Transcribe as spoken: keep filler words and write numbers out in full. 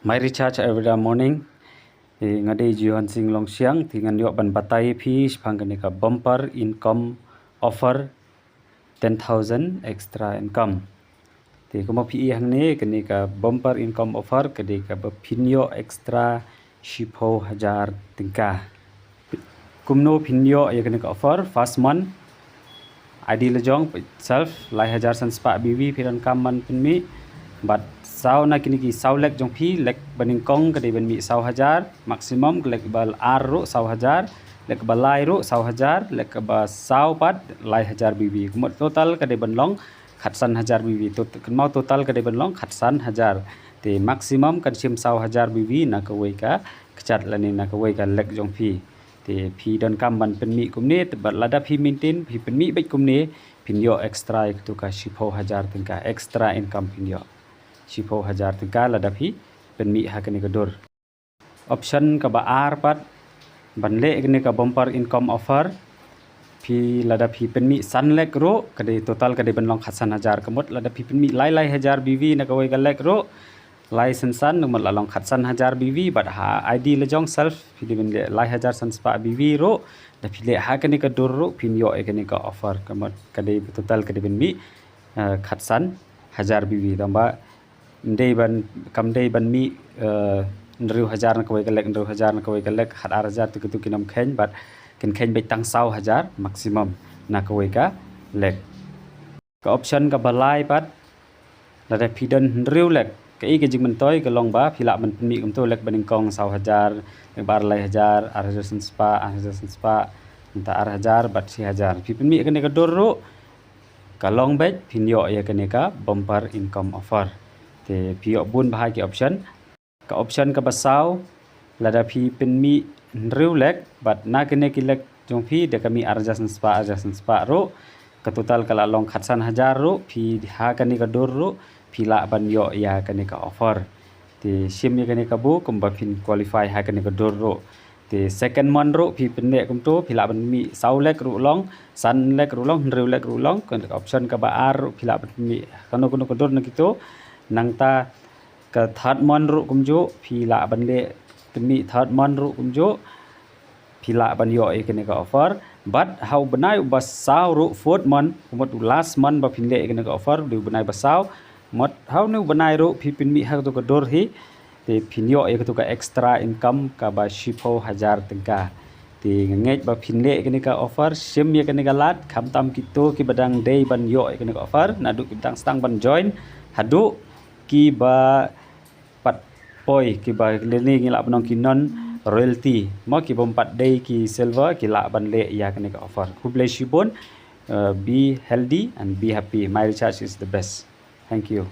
My recharge every day morning. Te nga dei John Singh Longshiang, te ngan ïoh ban batai phi shaphang kane ka bumper income offer ten thousand extra income. Te kumba phi i hangne, kane ka bumper income offer ka dei kaba phin ïoh extra shiphew hajar tyngka. Kumno phin ïoh ïa kane ka offer? First month, I D la jong self lai hajar san spah B V phi donkam ban pynmih. Bad saw na kine ki saw lek jong phi, lek ba nyngkong ka dei ban mih saw hajar maximum, lek ba ar ruh saw hajar, lek ba lai ruh saw hajar, lek ba saw pat lai hajar B V. Kumut total ka dei ban long khatsan hajar B V. Tot-, kynmaw total ka dei ban long khatsan hajar. Te maximum kan shim saw hajar B V na kawei ka kjat lane na kawei ka lek jong phi. Te phi donkam ban pynmih kumne, te bad lada phi maintain, phi pynmih beit kumne, phin ïoh extra ïa katu ka shiphew hajar tyngka, extra income phin ïoh. Shiphew hajar tyngka lada phi pynmih ha kane ka dur. Option kaba ar pat, ban leh kane ka bumper income offer, phi lada phi pynmih san lek ruh, ka dei total ka dei ban long khatsan hajar. Kumut lada phi pynmih lai lai hajar B V na kawei ka lek ruh, lai san san, kumut la long khatsan hajar B V, bad ha I D la jong self phi dei ban leh lai hajar san spah B V ruh, da phi leh ha kane ka dur ruh phin ïoh ïa kane ka offer. Kumut ka dei total ka dei ban mih, eh, khatsan hajar B V. Tangba ym dei ban, kam dei ban mih, eh, hynriew hajar na kawei ka lek, hynriew hajar na kawei ka lek, khat ar hajar, te kitu kin ym kheiñ, bad kin kheiñ beit tang saw hajar maximum na kawei ka lek. Ka option kaba lai pat, lada phi don hynriew lek, kaei ka jingmyntoi ka long ba phi lah ban pynmih kumtu, lek ba nyngkong saw hajar, lek ba ar lai hajar, ar hajar san spah, ar hajar san spah, nangta ar hajar bad shi hajar. Phi pynmih kane ka dur ruh, ka long beit phin ïoh ïa kane ka bumper income offer. Te phi ïoh bun bha ki option. Ka option kaba saw, lada phi pynmih hynriew lek, bad na kine ki lek jong phi da ka mih ar hajar san spah, ar hajar san spah ruh, ka total ka la long khatsan hajar ruh, phi ha kane ka dur ruh phi lah ban ïoh ïa kane ka offer. Te shim ïa kane ka buh kumba phin qualify ha kane ka dur ruh. Te second month ruh phi pynleh kumtu, phi lah ban mih saw lek ruh long, san lek ruh long, hynriew lek ruh long, ka option kaba ar ruh phi lah ban mih kano kano ka dur na kitu. Nangta ka third month ruh kumjuh, phi lah ban leh pynmih third month ruh kumjuh, phi lah ban ïoh ïa kane ka offer. Bad ha u bnai uba saw ruh, fourth month, kumut u last month ba phin leh ïa kane ka offer, dei u bnai ba saw. Mut ha une u bnai ruh phi pynmih ha katu ka dur hi, te phin ïoh ïa katu ka extra income kaba shiphew hajar tyngka. Te nga ngeit ba phin leh ïa kane ka offer, shim ïa kane ka lad, khamtam kito kiba dang dei ban ïoh ïa kane ka offer, naduh kiba dang sdang ban join haduh kiba pat poi, kiba lane ngi lah ban ong ki non royalty, mo, kibym pat dei ki silver, ki lah ban leh ïa kane ka offer. Khublei shibun, uh, be healthy and be happy. My recharge is the best. Thank you.